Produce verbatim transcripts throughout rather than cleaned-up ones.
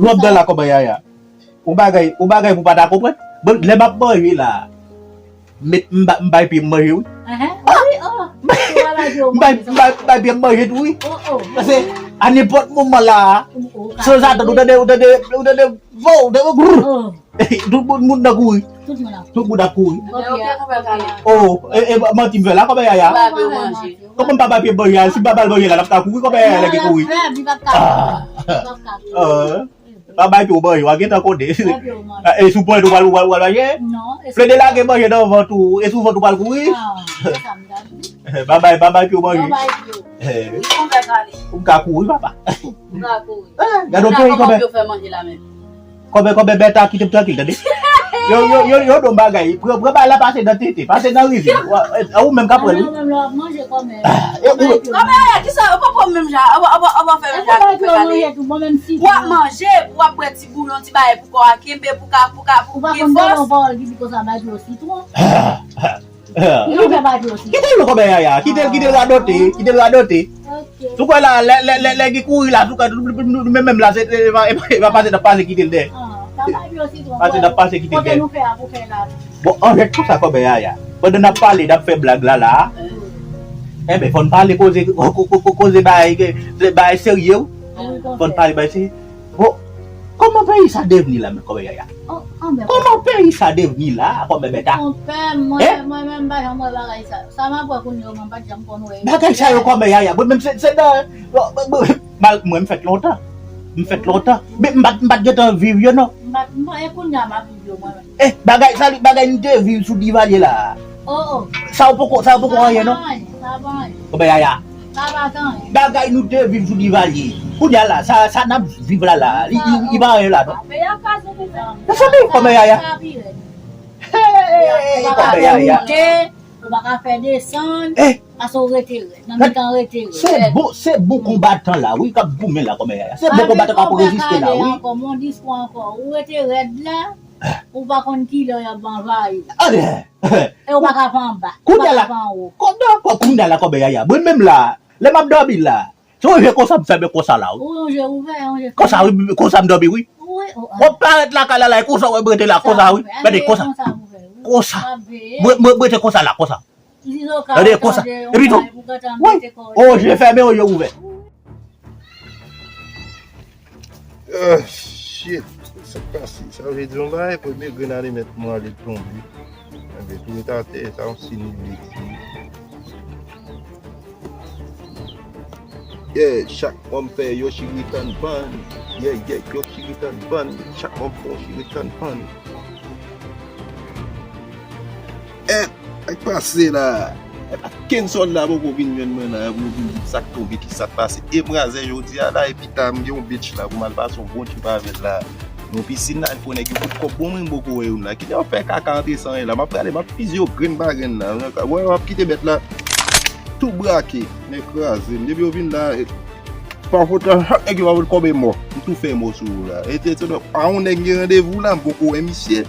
Lè w ap dan la kòman Yaya. Yon bagay, yon bagay pou pa ta konprann. Bon, lè m ap manje la, met m ba- m bay pye m manje wi. Ahan, wi, oh. Ou pa bay pye w manje, m bay pye m manje tou wi. Oh, oh. Paske a nenpòt moman la, oh, oh, sanzatann, ou tande, ou tande, ou tande, vo, ou tande, grrr. Oh. Tout moun, moun nan kouri. Tout moun ap kouri. Tout moun ap kouri. Ok, ok. Oh, e, e, manti m fè la, kòman Yaya? Ou pa bay pye w manje. Kòman m pa bay pye m manje a? Si m pa ba l manje la, l ap ka kouri, kòman Yaya lè gen kouri? Non, l ap fèb, li p ap ka kouri. Li p ap ka kouri. Ah. Pa bay pye w manje, w a gentan konnen. Bay pye w manje. E sou pwen tou pral, pral, pral manje? Non, e sou... Plede lage manje nan vant ou, e sou vant ou pral kouri? Ah, se sa m ta di. Pa bay, pa bay pye w manje. Non, bay pye w. Eh. Li konpè kale. Ou ka kouri, papa. Ou ka kouri. Eh, gade yon peyi kòman pye w fè manje la menm. Kòman, kòman bèt a kite m trankil, tande? Yo, yo, yo, yo, don bagay. Pran, pran bagay la pase nan tete, pase nan rivyè. Ou menm k ap wè l wi. Ou menm lè w ap manje kòman? Ah, e ou... Kòman, kisa, ou pa pran menm jan, ou pa, ou pa, ou pa fè menm jan, ou fè kale. Ou ap manje, ou ap bwè ti bouyon, ti bagay pou kò a kenbe, pou ka, pou ka, pou gen fòs. Ou pa konn tande yon pawòl ki di konsa, bay dlo sitwon. Ou pa bay dlo sitwon. Kite l non kòman Yaya, kite l, kite l radote, kite l radote. Ok. Sou kwè la, lè, lè, lè, lè ki kouri la, sou kwè, nou menm, menm la, se, se, e pa, e pa, e pa pase n ap pase kite l dèyè. Ah, pa bay dlo sitwon. Pase n ap pase kite l dèyè. Kote nou fè a pou fè la. Bon, anfèt, konsa kòman Yaya. Pandan n ap pale, n ap fè blag la, la. Enben, fò n pale koze, ko-, ko-, ko-, koze bagay, ke, se bagay serye, wi. Wi, fò n pale bagay serye. Bon, kòman peyi sa devni la, men, kòman Yaya? Oh, anben. Kòman peyi sa devni la, kòman bèt a? Konpè, mwen, mwen menm, m pa janm wè bagay sa. Sa m ap wè kounye a, mwen pa t janm konn wè. Bagay sa yo kòman Yaya? Bon, menm se, se nan, bon, bon, bon, mal, mwen, m fèt lontan. M fèt lontan. Men m pa t, m pa t gentan viv yo, non. M pa, m pa, e kounye a m ap viv yo, mwen menm. Eh, bagay sa, bagay nou te viv sou Divalye la. Oh, oh. Sa yo poko, sa yo poko anyen, non? Sa pa anyen, sa pa anyen. Kòman Yaya? Sa pa t anyen. Bagay nou te viv sou Divalye. Kounye a la, sa, sa n ap viv la, la, li, li, li pa anyen la, non? Peyi a kraze pou sa. Mezanmi, kòman Yaya? Sa pi rèd. Hey, kòman Yaya? Ou pa ka fè monte, ou pa ka fè desann, paske ou rete rèd. Nan mitan rete rèd. Se bon, se bon konbatan la, wi, k ap goumen la, kòman Yaya? Se bon konbatan k ap reziste la, wi. Ankò, mon diskou ankò. Ou rete rèd la, ou pa konn kilè y ap anvayi. Anben. E ou pa ka fè anba, ou pa ka fè anwo. Kounye a la, kounye a la, kòman Yaya? Mwen menm la, lè m ap dòmi la, se yon je konsa m fèmen konsa la, wi. Ou yon je ouvè, yon je fèmen. Konsa, wi, konsa m dòmi, wi. Wi, o, a. W ap parèt lakay la, la, e konsa w ap rete la, konsa, wi. Gade, konsa. Konsa. Mwen, mwen, mwen rete konsa la, konsa. Gade, konsa. Epi tou, wi. Yon je fèmen, yon je ouvè. Ah, shit. Sa k pase? Sa vle di yon bagay, premye grenn alimèt mwen ale tonbe. Enben, tou ret atè, sa yon siy li vle di. Yeah, chak mwa m fè yo chiritan ban. Yeah, yeah, yo chiritan ban. Chak mwa m fè yon chiritan ban. Eh, sa k pase la? Eh, pa kenn sòlda poko vin jwenn mwen la, pou yo vin di sa k tonbe, ki sa k pase. E m razè jodi a la, epi ta m gen yon bitch la, pou m al pase yon bon trip avè l la. Nan pisin la, fò nèg yo fout kòb bon, mwen m poko wè youn la. Kilè yo fè kaka antre san anyen la? M ap prale, m ap fize yo grenn pa grenn la. Wè, w ap kite bèt la tou brake, nèg kraze m. Depi yo vin la, eh, pa fout la, chak nèg yo pa fout kòb e mò. M tou fè mò sou ou la. E te, te, a yon nèg gen randevou la, m poko wè misye.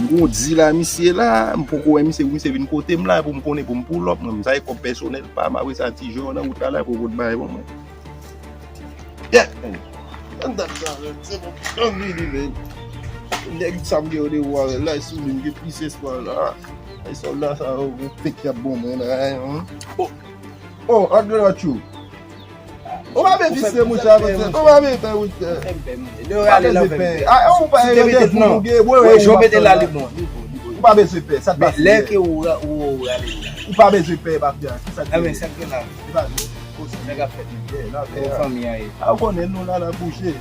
M gon di la misye la, m poko wè misye, pou misye vin kote m la, pou m konnen, pou m pull up, mwen, m sa e kòb pèsonèl pa m, apre sa, ti jan nan wout la, la, pou kote bay pou mwen. Yeah! An dat sa, men, se bon, an vini, men. Nèg sa m gen randevou avè l la, e sou li m gen plis espwa la. E sòlda sa yo, gon fake y ap ban mwen la, hein? Oh, oh, I got you. Ou pa bezwen pè, monchè, monchè. Ou pa bezwen pè, monchè. Ou pa bezwen pè. A, ou pa gen randevou, ou gen, wè, wè, ou pa bezwen pè, sa t pase. Lè ke ou ra-, ou, ou rale la. Ou pa bezwen pè, papya. Sa t gen la? E pa vre. Nèg ap fèt. Yeah, la, fanmi a ye. A, ou konnen nou la, la bouche.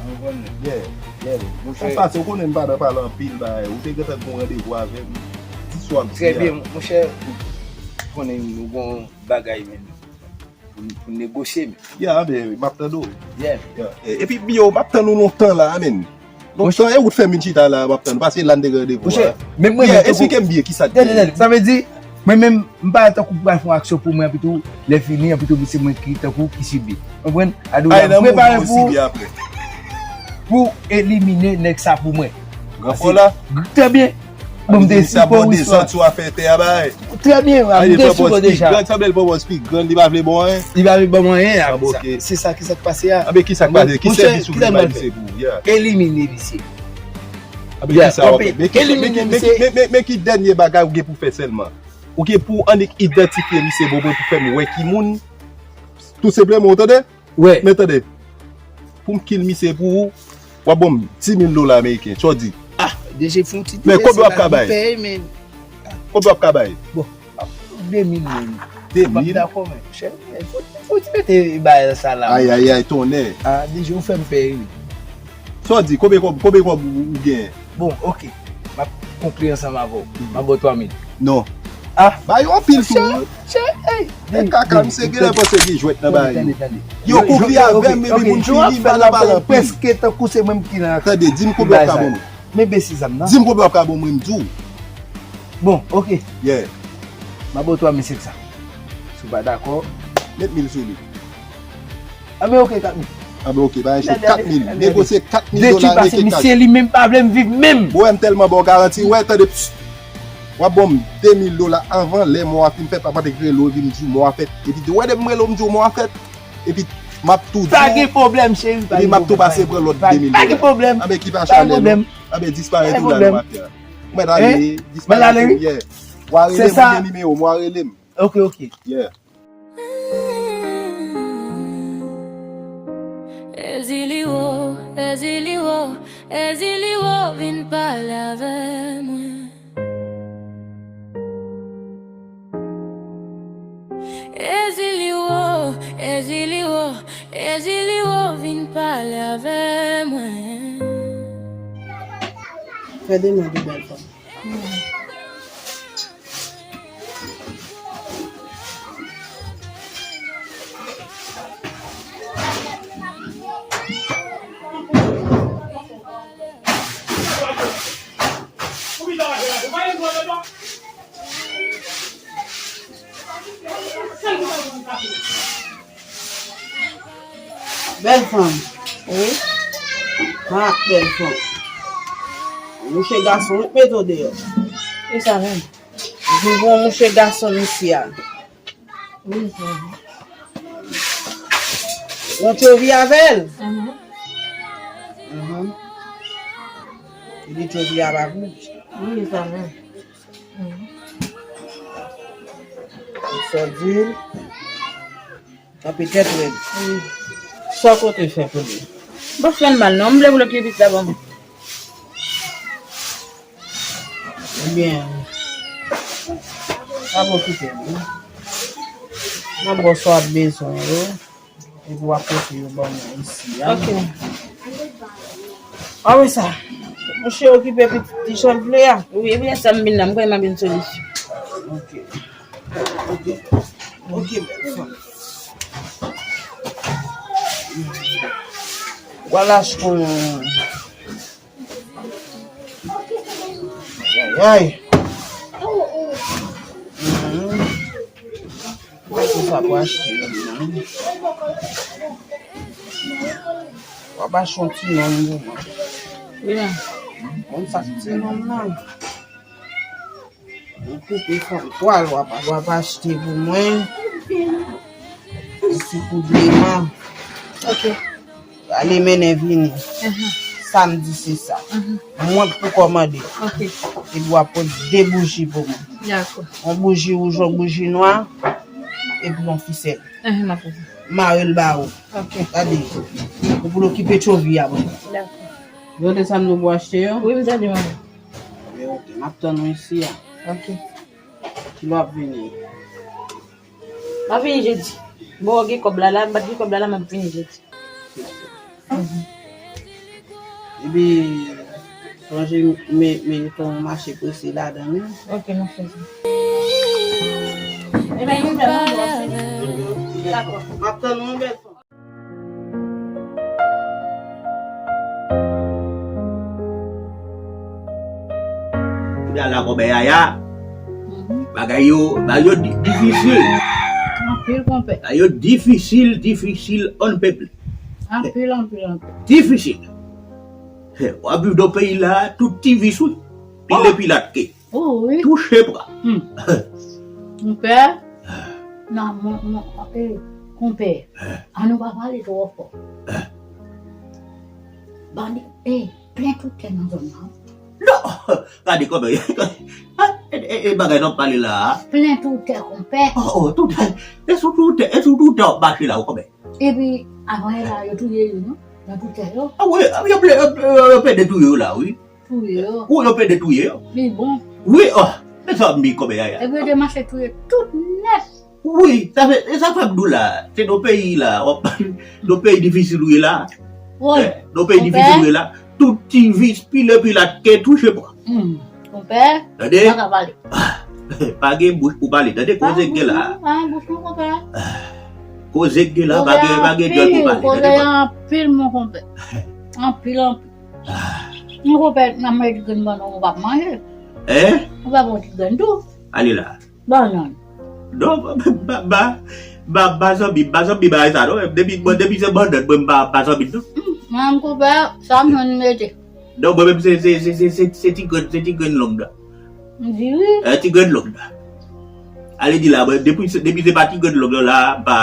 Ou konnen. Yeah, yeah. Sa pase, ou konnen m pa nan pale anpil bagay. Ou te gentan gon randevou avè m. Di sa w ap di a. Trè byen, monchè. Ou konnen nou gon bagay menm. Pou, pou negosye, men. Ya, men, m ap tann ou. Yeah. Yeah. E, epi, Biyo, m ap tann ou lontan la, men. Lontan, e ou t fè m vin chita la, m ap tann ou, paske la n te gen randevou a. Monchè, men mwen menm, yeah, tankou, eksplike m byen kisa k gen. Tande, tande, sa vle di, mwen menm, m pa tankou pral fè yon aksyon pou mwen, epi tou, lè fini, epi tou, se mwen ki, tankou, ki sibi. Konprann? Adou, m prepare pou, pou elimine nèg sa pou mwen. Gran fò la. Trè byen. Bon, m te di sa, bon, desann sou afè tè a, bay. Trè byen, m te sou yo deja. Grann, sanble l pran pòz pi grann, li pa vle bon anyen. Li pa vle bon anyen, a, bon, ok. Se sa, ki sa k pase a? Anben, ki sa k pase? Ki sèvis ou vle bay misye pou ou? Elimine misye. Anben, ki sa w ap fè? Men ki, men ki, men ki, men, men, men ki dènye bagay ou gen pou fè sèlman? Ou gen pou annik idantifye misye, bon, pou fè m wè ki moun. Tou senpleman, ou tande? Wè. Men tande, pou m kill misye pou ou, w ap ban m di mil dola ameriken. Sa w di? Ah, deje fon ti. Men konbyen w ap ka bay? Konbyen w ap ka bay? Bon, de mil menm. De mil? M pa dakò, men. Chè, fon, fon ti mete bagay sa la. Ay, ay, ay, tonnè. Ah, deje ou fè m pè, wi. Sa w di? Konbyen kòb, konbyen kòb ou, ou genyen? Bon, ok. M ap konkli ansanm avè w. M ap ba w twa mil. Non. Ah. Ba yo anpil tou, wi. Chè, chè, ey. E kaka, misye genlè panse gen jwèt nan ba yo. Tande, tande, tande. Yo konkli avè m, epi pou n fini, m pa nan pale anpil. Prèske tankou se mwen ki nan. Tande, di m konbyen w ap ka ban mwen. Men besi zam nan. Di m konbyen w ap ka ban mwen, m di w. Bon, ok. Yeah. M ap ba w twa mil senk san. Si w pa dakò. Met mil sou li. Anben, ok, kat mil. Anben, ok, ba enche kat mil. Negosye kat mil dola, mete kat. Misye li menm pa vle m viv menm. Bro, m tèlman ba w garanti, wè, tande, pst. W ap ban m de mil dola anvan lè mwa a fin fèt, papa te rele w, vin di w mwa a fèt. Epi, wè, depi m rele w, m di w mwa a fèt. Epi, m ap tou di w. Pa gen pwoblèm, cheri, pa gen pwoblèm. Epi, m ap tou pase pran lòt de mil dola. Pa gen pwoblèm. Anben, ki pa chanèl ou? Anben, dispare tou la nan afè a. Mwen ale, dispare tou, yeah. W a rele m, ou gen nimewo m, w a rele m. Ok, ok. Yeah. Ezili wo, Ezili wo, Ezili wo, vin pale avè mwen. Ezili wo, Ezili wo, Ezili wo, vin pale avè mwen. Fè de mwen de bèl fanm. Bèl fanm. Wi. Ha, bèl fanm. Mouche gason, wi, mete w deyò. E sa menm. Vin pou yon mouche gason isi a. Wi, sa. Yon tchovi avè l. Mhm. Mhm. Li di tchovi a pa pou. Wi, sa menm. Mhm. Sa w di l. Kanpe tèt rèd. Wi. Sa w konte fè pou li? M pa fè l mal non, m vle pou l okipe pitit la ban mwen. Ebyen, m ap okipe l wi. M ap ba w sa w ap bezwen yo. Epi w ap pote yo ban mwen isi a. Ok. A wi sa. Mouche okipe pitit li jan l vle a. Wi, epi lè sa m vin la, m kwè m ap jwenn solisyon. Ok. Ok. Ok, bèl fanm. Wala chkon. Ay, ay. Mhm. Mwen se sa pou achte yo menm. W ap achte yon ti nonm pou mwen. Wi, men. Konn sa k ti nonm nan. Ou koupe fanm twal, w ap, w ap achte pou mwen. Ti koudleman. Ok. Ale mennen vini. Mhm. Samdi se sa. Mhm. Mwen pou kòmande. Ok. Epi w ap pot de bouji pou mwen. Dakò. Yon bouji wouj, yon bouji nwa, epi yon fisèl. Mhm, m ap fè sa. Mare l ba ou. Ok. Gade. Ou pou l okipe tchovi a pou mwen. Dakò. Yo de sa m di w pou achte yo? Wi, m tande, manman. Ebyen, ok. M ap tann ou isi a. Ok. Kilè w ap vini? M ap vini jedi. Bon, gen kòb la la, m pa t gen kòb la la, m ap vini jedi. Epi, sonje me-, mete yon mache prese ladan l wi. Ok, m ap fè sa. Ebyen, nou fè yon bon. Dakò. M ap tann ou, bèl fanm. Kounye a la, kòmè yaya. Mhm. Bagay yo, bagay yo di-, difisil. Anpil, konpè. Bagay yo difisil, difisil, on pèp. Anpil, anpil, anpil. Difisil. He, w ap viv nan peyi la, tout ti vis, wi. Pile pilat ke. Oh, wi. Touche pran. Hmm. Konpè. Non, mon, mon, eh, konpè. Eh. An nou pa pale twò fò. Eh. Bandi, eh, plen tout tè nan zòn nan. Non! Gade kòman, e, e, e bagay nan pale la a. Plen tout tè, konpè. Oh, oh, tout tè. E sou tout tè, e sou tout tè w ap mache la, w konpè. Epi, avan yè la, yo touye yo, non? Nan tout tè yo. Ah, wi, yo, yo, yo, yo, yo pede touye yo la, wi. Touye yo. Wi, yo pede touye yo. Li bon. Wi, oh, mezanmi, konbyen yaya. Epi yo te mache touye tout nèt. Wi, sa fè, e sa fè m di w la, se nan peyi la, w ap, nan peyi difisil ou ye la. Wi. Eh, nan peyi difisil ou ye la, tout ti vis, pilat, pilat, ke touche pran. Hmm. Konpè, tande? Pa ka pale. Pa gen bouch pou pale, tande? Koze k gen la. Pa gen bouch non, konpè. Koze k gen la, pa gen, pa gen djòl pou pale, tande? Koze anpil, mon konpè. Anpil, anpil. Mon konpè, nan manje ti grenn bannann ou p ap manje. Hein? Ou p ap pran ti grenn tou. Ale la. Bannann. Non, ba, ba, ba, ba zanmi, ba zanmi bagay sa, non. Depi, bon, depi se bannann, mwen, m pa, pa zanmi, non. Hmm, mwen, m konpè, sa m jwenn mete. Non, mwen menm se, se, se ti grenn, se ti grenn long nan. M di wi. Eh, ti grenn long nan. Ale di la, mwen, depi se, depi se pa ti grenn long nan la, m pa.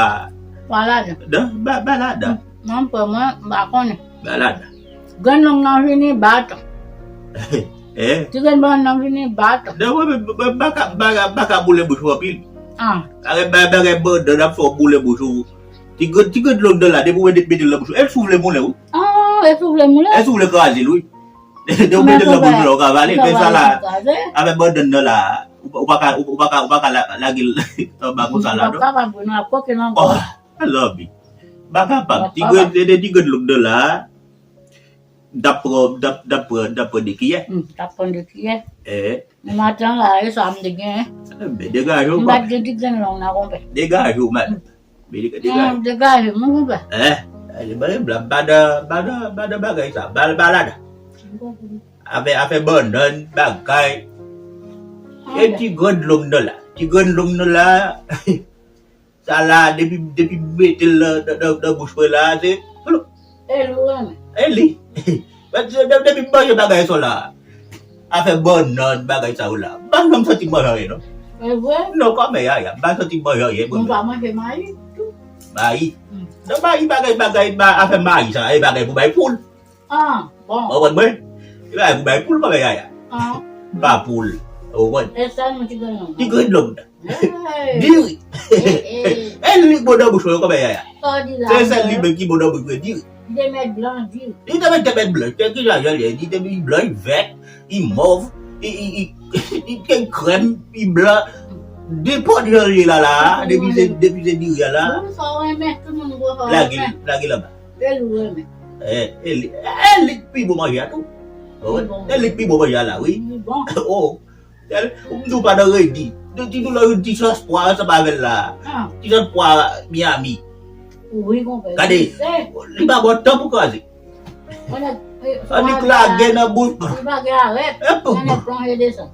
Pa ladan. Non, ba, ba ladan. Mwen, m kwè mwen, m pa konnen. Ba ladan. Grenn long nan vini batan. Eh? Ti grenn bannann nan vini batan. Non, mwen, mwen, mwen, m pa ka, m pa ka, m pa ka boule bouch ou anpil. Ah. Bagay, bagay, bagay bannann ap fè w boule bouch ou. Ti grenn, ti grenn long nan la, depi w mete, mete l nan bouch ou, e l soufle moulen, wi. Ah, e soufle moulen? E soufle kraze l, wi. Depi w mete l nan bouch ou la, w ka vale, men sa la, avèk bannann nan la, ou, ou pa ka, ou, ou pa ka, ou pa ka la, lage l anba konsa la, non. Ou pa kapab, non, ap koke nan kò. Oh, mezanmi. M pa kapab. Ti grenn, se de ti grenn long nan la. N t ap pran, n t ap, n t ap pran, n t ap pran de kiyè. Hmm, n t ap pran de kiyè. Eh. Men maten an la, e sa m te gen. Eh, men degaje w, m pa t gen ti grenn long nan, konpè. Degaje w, madanm. Men dega-, degaje. Non, degaje, mon konpè. Eh, eh, pa nan, pa nan, pa nan bagay sa. Ba, ba ladan. Afè, afè bannann, bagay. E ti grenn long nan la. Ti grenn long nan la. Sa la, depi, depi m mete l nan, nan, nan, nan bouch mwen la, se, e li ou renmen. E li. Paske de-, depi m manje bagay sa la, afè bannann, bagay sa yo la, m pa janm santi m manje anyen, non. E vre? Non, kòmè yaya, m pa santi m manje anyen, mwen menm. Ou pa manje mayi tou? Mayi? Hmm. Non, mayi, bagay, bagay, ba, afè mayi sa, e bagay pou bay poul. Ah, bon. Ou konprann mwen? E bagay pou bay poul, kòmè yaya. Ah. Pa poul. Ou konprann? E sèlman ti grenn long. Ti grenn long nan. Hey. Diri. Hey, hey. E li bon nan bouch mwen, kòmè yaya. Sa w di la, se sèl li menm ki bon nan bouch mwen, diri. Li te mèt blan, diri. Li te mèt, te mèt blan. Te ki jan li ye? Li te blan, li vèt, li mòv, li, li, li, li te krèm, li blan. Nenpòt jan li ye la, la, depi se, depi se diri a la. Wi, sa w renmen, tout moun gwo sa w renmen. Lage, lage l anba. E li w renmen. Eh, e li, e li k pi bon manje a tou. Li bon. E li k pi bon manje a la, wi. Li bon. Oh. Ou m di w pa nan redi. Ti doulè, ti sòs pwa ansanm avè l la. Ah. Ti sòs pwa Miami. Wi, konpè. Gade, li pa ba w tan pou kraze. Annik lage nan bouch. Li pa gen arèt. Annik plonje desann.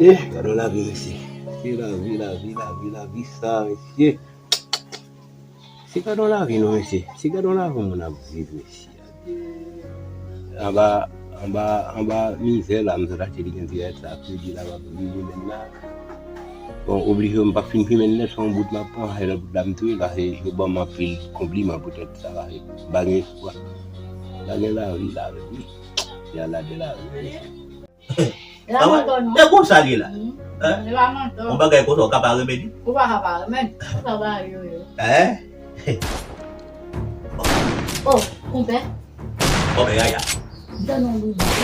Eh, gade yon lavi, mesye. Se lavi, lavi, lavi, lavi sa, mesye. Se gade yon lavi, non, mesye. Se gade yon lavi moun ap viv, mesye. Anba, anba, anba mizè la, m sot achte li gen vyèt sa, kredi la, m ap viv li menm la. Bon, oblije m pa fin fimen nèt, se yon bout m ap pran, se lòt bout la m touye, paske yo ban m anpil konpliman poutèt sa, paske m pa gen espwa. M pa gen lavi, lavi, wi. Y a la de lavi, wi. E konsa l ye la. Hein? Yon bagay konsa, ou ka pa renmen li? Ou pa ka pa renmen. Ou pa ba yo, yo. Hein? Oh, konpè. Konpè yaya. M tande yon bri bandi.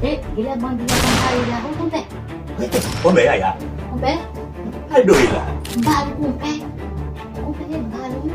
E, genlè bandi ap anvayi la, wi, konpè. Konpè yaya. Konpè. Al doye la. Bal, konpè. Konpè, bal, wi.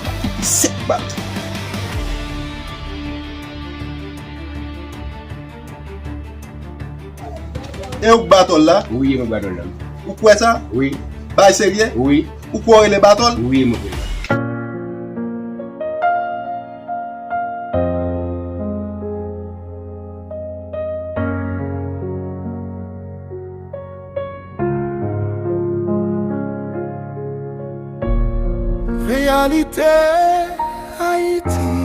Sèt bat. E ou k ba tòl la? Wi, e mwen k ba tòl la. Ou kwè sa? Wi. Bagay serye? Wi. Ou kwè w rele Batòl? Wi, e mwen k rele. Reyalite Ayiti.